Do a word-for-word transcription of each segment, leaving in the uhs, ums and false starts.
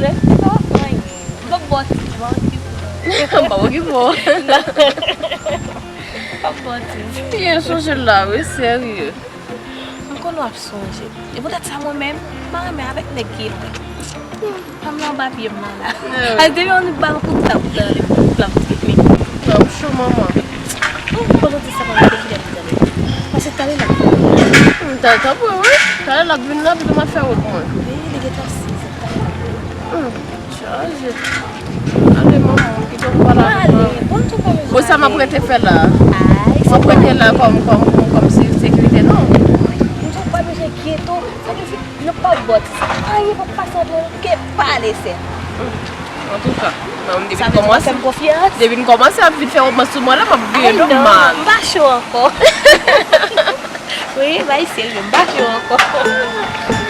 Lè sa w ap manyen. M p ap ba w ti, m p ap okipe w. M p ap okipe w. M p ap ba w ti. Byen sonje l la, wi, serye. M konnen w ap sonje m. E poutèt sa mwen menm, m pa renmen avèk nèg ki ye mwen. Fanm nan anba pye m nan la. As depi yon nèg ba l kout tap nan li, kout tap li. Tap cho manman. Ou konnen di sa pa mete kilè pou tande. Paske talè l ap vin. Hmm, talè, tanpri, wi. Talè l ap vin la, epi m ap fè wout mwen. Wi, li gentan siz. Hmm, chaje. Ale, manman, kite m pale avèk mwen. Bon, sa m ap rete fè la? M ap rete la kòm, kòm, kòm, kòm si sekirite, non. M tou pa bezwen kite w. Sa vle di, nou p ap ba w ti sa. Anyen p ap pase ant nou, ke pale sèlman. Antouka, mwen menm depi n kòmanse, depi n kòmanse ap vin fè womans sou mwen la, m ap vire l mal. M pa cho ankò. Wi, bay sèl yo, m pa cho ankò.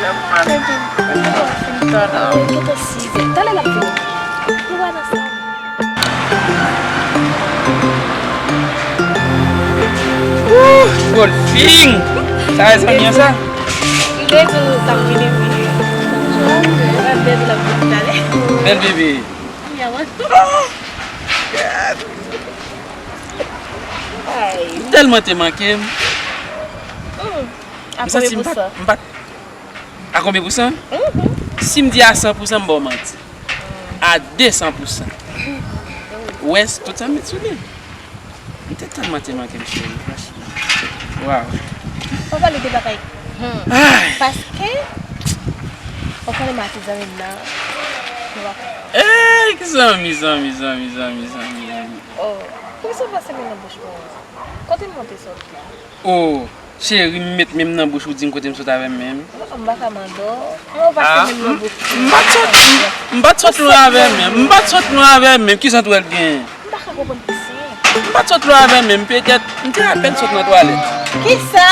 Lè m ale tou, lè m fin tan la. Gentan sizè. Talè l ap vini. Nou va nan sa. Wouh, Goldfing! Sa e zanmi an sa? Li te di w t ap vini, vini. Bèl bebe. M tèlman te manke m. M santi m pa, m pa, a konbyen pousan? Si m di a san pousan, m ba w manti. A de san pousan. Wès, tout sa m met sou li. M te tèlman te manke m, cheri, franchman. Waw. Pa pale de bagay. Hmm. Ay. Paske, ou konnen m ak zanmi m nan, nou pa konn. Ey, zanmi, zanmi, zanmi, zanmi, zanmi, zanmi. Oh, poukisa w pase men nan bouch mwen? Kote m monte sòt la? Oh, cheri, m met men m nan bouch ou di m kote m sot avè m menm. Non, m pa ka mande w. Mwen pase men m nan bouch ou. M pa t sot, m pa t sot lwen avè m menm. M pa t sot lwen avè m menm. Ki zantwèl gen? M pa ka konprann pisi. M pa t sot lwen avè m menm. Petèt, m te apèn sot nan twalèt. Kisa?